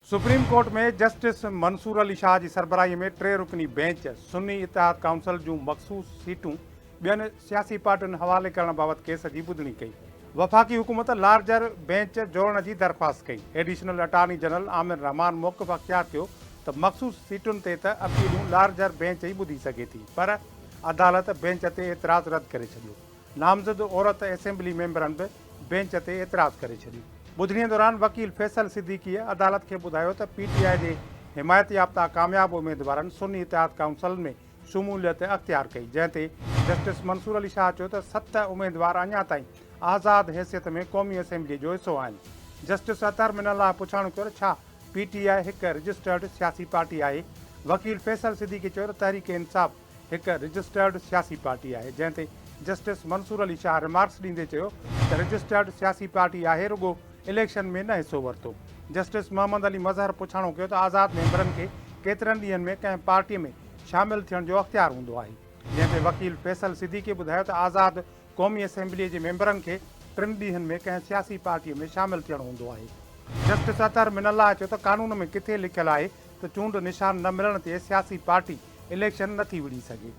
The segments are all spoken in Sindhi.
Supreme court ۾ justice Mansoor Ali Shah جي سربراهي ۾ ٽي رڪني بينچ سني اتحاد ڪائونسل جون مخصوص سيٽون ٻين سياسي پارٽين حوالي ڪرڻ بابت ڪيس جي ٻڌڻي ڪئي. وفاقي حڪومت لارجر بينچ جوڙڻ جي درخواست ڪئي. Additional attorney general Amir Rehman موقف اختيار ڪيو ته مخصوص سيٽن تي ته اپيلون لارجر بينچ ئي ٻڌي سگهي ٿي پر عدالت بينچ تي اعتراض رد ڪري ڇڏيو. نامزد عورت اسيمبلي ميمبرن به بينچ تي اعتراض ڪري ڇڏيو. ٻڌڻي دوران وڪيل فيصل صديقيء عدالت کي ٻڌايو ته پي ٽي آء جي حمايت يافته ڪامياب اميدوارن سني اتحاد ڪائونسل ۾ شموليت اختيار ڪئي، جنهن تي جسٽس منصور علي شاهه چيو ته ست اميدوار اڃا تائين آزاد حيثيت ۾ قومي اسيمبلي جو حصو آهن. جسٽس اطهر من الله پڇاڻو ڪيو ته ڇا پي ٽي آء هڪ رجسٽرڊ سياسي پارٽي آهي؟ وڪيل فيصل صديقي چيو ته تحريڪ انصاف هڪ رجسٽرڊ سياسي پارٽي آهي، جنهن تي جسٽس منصور علي شاهه رمارڪس ڏيندي چيو ته رجسٽرڊ سياسي پارٽي آهي رڳو اليڪشن ۾ نه حصو ورتو. جسٽس محمد علي مظهر پڇاڻو ڪيو ته آزاد ميمبرن کي ڪيترن ڏينهن ۾ ڪنهن پارٽي ۾ شامل ٿيڻ جو اختيار هوندو آهي، جنهن تي وڪيل فيصل صديقي ٻڌايو ته آزاد قومي اسيمبلي جي ميمبرن کي ٽن ڏينهن ۾ ڪنهن سياسي پارٽي ۾ شامل ٿيڻو هوندو آهي. جسٽس اطهر من الله چيو ته قانون ۾ ڪٿي لکيل آهي ته چونڊ نشان نه ملڻ تي سياسي پارٽي اليڪشن نه ٿي وڙهي سگهي.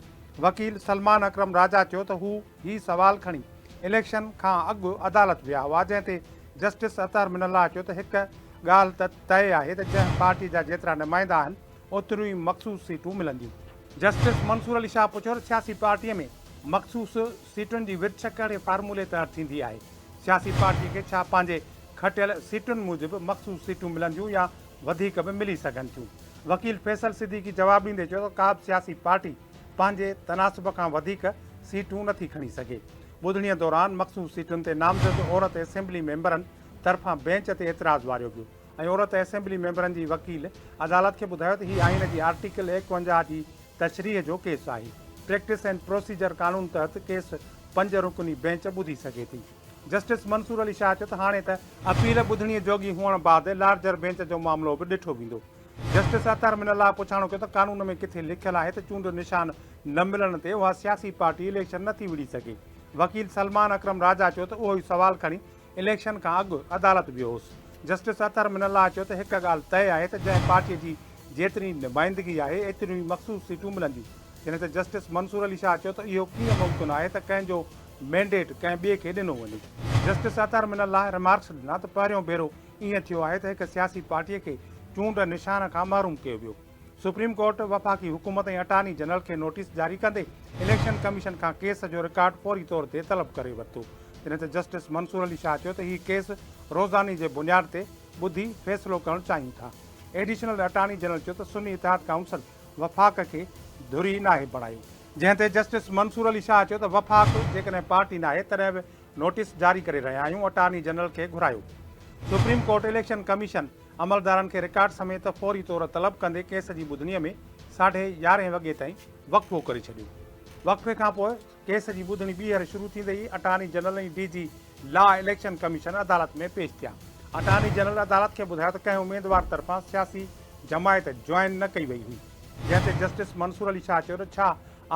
وڪيل سلمان اڪرم راجا چيو ته هو هي سوال کڻي اليڪشن کان اڳ عدالت ويا هئا جنهن تي جسٽس اطهر من الله چيو ته هڪ ڳالهه ته طئي آهي ته جنهن پارٽي جا جيترا نمائندا آهن اوتريون ئي مخصوص سيٽون ملنديون. جسٽس منصور علي شاهه پڇيو ته سياسي پارٽي ۾ مخصوص سيٽن جي ورڇ ڪهڙي فارمولي تحت ٿيندي آهي؟ سياسي پارٽي کي ڇا پنهنجي کٽيل سيٽن موجب مخصوص سيٽون ملنديون يا وڌيڪ به ملي سگهن ٿيون. وڪيل فيصل صديقي جواب ڏيندي چيو ته ڪا به سياسي پارٽي پنهنجي تناسب کان وڌيڪ سيٽون نٿي کڻي سگهي. ٻڌڻي دوران مخصوص سيٽن تي نامزد عورت اسيمبلي ميمبرن طرفان بينچ تي اعتراض واريو ويو ۽ عورت اسيمبلي ميمبرن جي وڪيل عدالت کي ٻڌايو ته هي آئين جي آرٽيڪل 51 جي تشريح جو ڪيس آهي، پريڪٽس اينڊ پروسيجر قانون تحت ڪيس پنج رڪني بينچ ٻڌي سگهي ٿي. جسٽس منصور علي شاهه چيو ته هاڻي ته اپيل ٻڌڻي جوڳي هئڻ بعد لارجر بينچ جو معاملو به ڏٺو ويندو. جسٽس اطهر من الله پڇاڻو ڪيو ته قانون ۾ ڪٿي لکيل آهي ته چونڊ نشان نه ملڻ تي اها سياسي پارٽي اليڪشن نه ٿي وڙهي سگهي؟ وڪيل سلمان اڪرم راجا چيو ته اهو ئي سوال کڻي اليڪشن کان اڳ عدالت ويو هوس. جسٽس اطهر من الله چيو ته هڪ ڳالهه طئي آهي ته جنهن پارٽي جي جيتري نمائندگي آهي ايتريون ئي مخصوص سيٽون ملنديون. جڏهن ته جسٽس منصور علي شاهه چيو ته اهو ڪيئن ممڪن آهي ته ڪنهن جو مينڊيٽ ڪنهن ٻئي کي ڏنو وڃي. جسٽس اطهر من الله رمارڪس ڏنا ته پهريون ڀيرو ائين ٿيو آهي ته هڪ سياسي پارٽي کي چونڊ نشان کان محروم ڪيو ويو. سپريم ڪورٽ وفاقي حڪومت ۽ اٽارني جنرل کي نوٽيس جاري ڪندي اليڪشن ڪميشن کان ڪيس جو رڪارڊ فوري طور تي طلب ڪري ورتو. جڏهن ته جسٽس منصور علي شاهه چيو ته هي ڪيس روزاني جي بنياد تي ٻڌي فيصلو ڪرڻ چاهيون ٿا. ايڊيشنل اٽارني جنرل چيو ته سني اتحاد ڪائونسل وفاق کي ڌري ناهي بڻايو. جنهن تي جسٽس منصور علي شاهه چيو ته وفاق جيڪڏهن پارٽي ناهي تڏهن به نوٽيس جاري ڪري رهيا آهيون، اٽارني جنرل کي گهرايو. سپريم ڪورٽ اليڪشن ڪميشن عملدارن کي رڪارڊ سميت فوري طور طلب ڪندي ڪيس جي ٻڌڻي ۾ ساڍي يارهين وڳي تائين وقفو ڪري ڇڏيو. وقفي کانپوء ڪيس جي ٻڌڻي ٻيهر شروع ٿيندي ئي attorney general ۽ D G law election commission عدالت ۾ پيش ٿيا. اٽارني جنرل عدالت کي ٻڌايو ته ڪنهن اميدوار طرفان سياسي جماعت جوائن نه ڪئي وئي هئي، جنهن تي جسٽس منصور علي شاهه چيو ته ڇا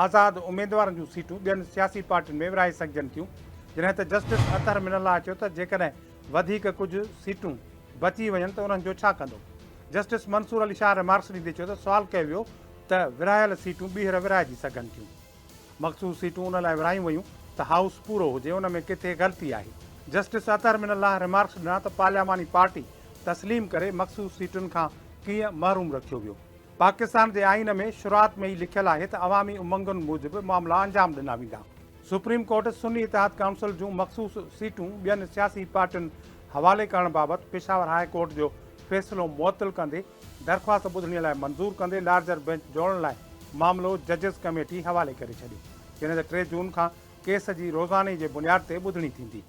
آزاد اميدوارن جون سيٽون ٻين سياسي پارٽين ۾ ورهائي سگهجن ٿيون؟ جڏهن ته جسٽس اطهر من الله چيو ته جيڪڏهن وڌيڪ ڪجهه سيٽون بچي وڃن ته انهن جو ڇا ڪندو؟ جسٽس منصور علي شاهه رمارڪس ڏيندي چيو ته سوال ڪيو ويو ته ورهايل سيٽون ٻيهر ورهائجي سگهن ٿيون. مخصوص سيٽون ان لاء ورهايون ويون ته هائوس پورو هجي، ان ۾ ڪٿي غلطي آهي. جسٽس اطهر من الله رمارڪس ڏنا ته پارلياماني پارٽي تسليم ڪري مخصوص سيٽن کان ڪيئن محروم رکيو ويو. پاڪستان جي آئين ۾ شروعات ۾ ئي لکيل آهي ته عوامي امنگن موجب معاملا انجام ڏنا ويندا. سپريم ڪورٽ سني اتحاد ڪائونسل جون مخصوص سيٽون ٻين سياسي پارٽين حوالي ڪرڻ بابت پشاور هاء ڪورٽ جو فيصلو معطل ڪندي درخواست ٻڌڻي لاء منظور ڪندي لارجر بئنچ جوڙڻ لاء معاملو ججز ڪميٽي حوالي ڪري ڇڏيو، جڏهن ته ٽي جون کان ڪيس جي روزاني جي بنياد تي ٻڌڻي ٿيندي.